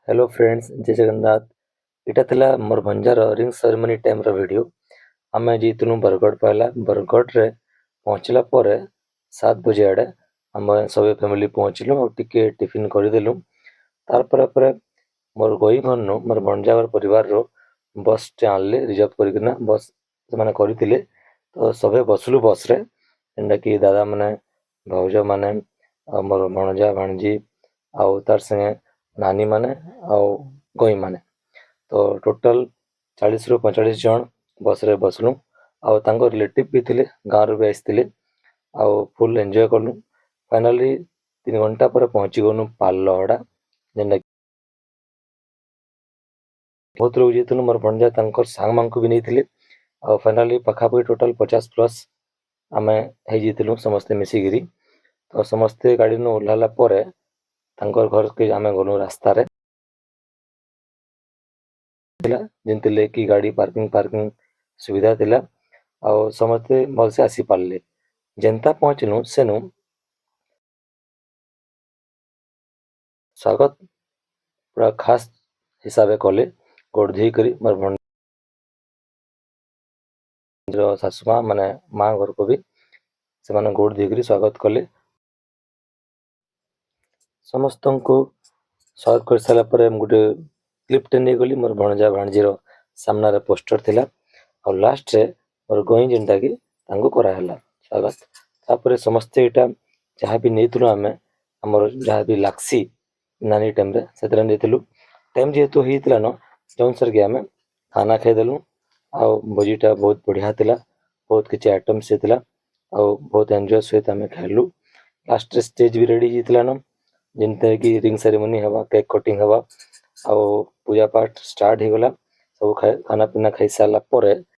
Hello friends, ଜୟ ଜଗନ୍ନାଥ। ଏଇଟା ଥିଲା ମୋର ଭଞ୍ଜାର ରିଙ୍ଗ ସେରିମନି ଟାଇମ୍ର ଭିଡ଼ିଓ। ଆମେ ଯାଇଥିଲୁ ବରଗଡ଼। ପହିଲା ବରଗଡ଼ରେ ପହଞ୍ଚିଲା ପରେ 7 ବଜେ ଆଡ଼େ ଆମେ ସବେ ଫ୍ୟାମିଲି ପହଞ୍ଚିଲୁ ଆଉ ଟିକେ ଟିଫିନ୍ କରିଦେଲୁ। ତାରପରେ ପରେ ମୋର ଗଇ ଘରନୁ, ମୋର ଭଣଜା ଘର ପରିବାରରୁ ବସ୍ଟେ ଆଣିଲେ ରିଜର୍ଭ କରିକିନା। ବସ୍ ସେମାନେ କରିଥିଲେ ତ ସବେ ବସିଲୁ ବସ୍ରେ, ଯେନ୍ଟାକି ଦାଦାମାନେ, ଭାଉଜମାନେ ଆଉ ମୋର ଭଣଜା, ଭାଣିଜୀ ଆଉ ତାର୍ ସାଙ୍ଗେ ନାନୀମାନେ ଆଉ ଗଇମାନେ। ତ ଟୋଟାଲ୍ 40ରୁ 45 ଜଣ ବସ୍ରେ ବସିଲୁ ଆଉ ତାଙ୍କ ରିଲେଟିଭ୍ ବି ଥିଲେ, ଗାଁରୁ ବି ଆସିଥିଲେ ଆଉ ଫୁଲ୍ ଏନ୍ଜୟ କଲୁ। ଫାଇନାଲି 3 ଘଣ୍ଟା ପରେ ପହଞ୍ଚି ଗଲୁ ପାଲଲହଡ଼ା, ଯେନ୍ଟା ବହୁତ ଲୋକ ଯାଇଥିଲୁ। ମୋର ଭଣଜା ତାଙ୍କର ସାଙ୍ଗମାନଙ୍କୁ ବି ନେଇଥିଲେ ଆଉ ଫାଇନାଲି ପାଖାପାଖି ଟୋଟାଲ୍ 50 ପ୍ଲସ୍ ଆମେ ହେଇଯାଇଥିଲୁ ସମସ୍ତେ ମିଶିକିରି। ତ ସମସ୍ତେ ଗାଡ଼ିନୁ ଓହ୍ଲାଲା ପରେ ତାଙ୍କର ଘରକେ ଆମେ ଗଲୁ। ରାସ୍ତାରେ ଥିଲା ଯେନ୍ଥିର୍ କି ଗାଡ଼ି ପାର୍କିଂ ସୁବିଧା ଥିଲା ଆଉ ସମସ୍ତେ ଭଲସେ ଆସିପାରିଲେ। ଯେନ୍ତା ପହଞ୍ଚିଲୁ, ସେନୁ ସ୍ୱାଗତ ପୁରା ଖାସ୍ ହିସାବେ କଲେ। ଗୋଡ଼ ଧୋଇକରି ମୋର ଭଣଜାର ଶାଶୁମା, ମାନେ ମା ଘରକୁ ବି ସେମାନେ ଗୋଡ଼ ଧୋଇକରି ସ୍ୱାଗତ କଲେ। ସମସ୍ତଙ୍କୁ ସ୍ୱାଗତ କରିସାରିଲା ପରେ ମୁଁ ଗୋଟେ କ୍ଲିପ୍ଟେ ନେଇଗଲି। ମୋର ଭଣଜା ଭାଣିଜୀର ସାମ୍ନାରେ ପୋଷ୍ଟର ଥିଲା ଆଉ ଲାଷ୍ଟରେ ମୋର ଗଇଁ ଯେନ୍ଟାକି ତାଙ୍କୁ କରାହେଲା ସ୍ୱାଗତ। ତାପରେ ସମସ୍ତେ ଏଇଟା ଯାହା ବି ନେଇଥିଲୁ ଆମେ, ଆମର ଯାହା ବି ଲାଗ୍ସି ନାନୀ ଟାଇମ୍ରେ, ସେଥିରେ ନେଇଥିଲୁ। ଟାଇମ୍ ଯେହେତୁ ହେଇଥିଲା ନ, ଯେଉଁଥିରେ କି ଆମେ ଖାନା ଖାଇଦେଲୁ ଆଉ ଭୋଜିଟା ବହୁତ ବଢ଼ିଆ ଥିଲା। ବହୁତ କିଛି ଆଇଟମ୍ସ ହେଇଥିଲା ଆଉ ବହୁତ ଏନ୍ଜୟ ସହିତ ଆମେ ଖାଇଲୁ। ଲାଷ୍ଟରେ ଷ୍ଟେଜ୍ ବି ରେଡ଼ି ହେଇଯାଇଥିଲା ନ, ଯେନ୍ଥିରେ କି ରିଙ୍ଗ ସେରିମନି ହେବା, କେକ୍ କଟିଂ ହେବା ଆଉ ପୂଜା ପାଠ ଷ୍ଟାର୍ଟ ହେଇଗଲା। ସବୁ ଖାନା ପିନା ଖାଇ ସାରିଲା ପରେ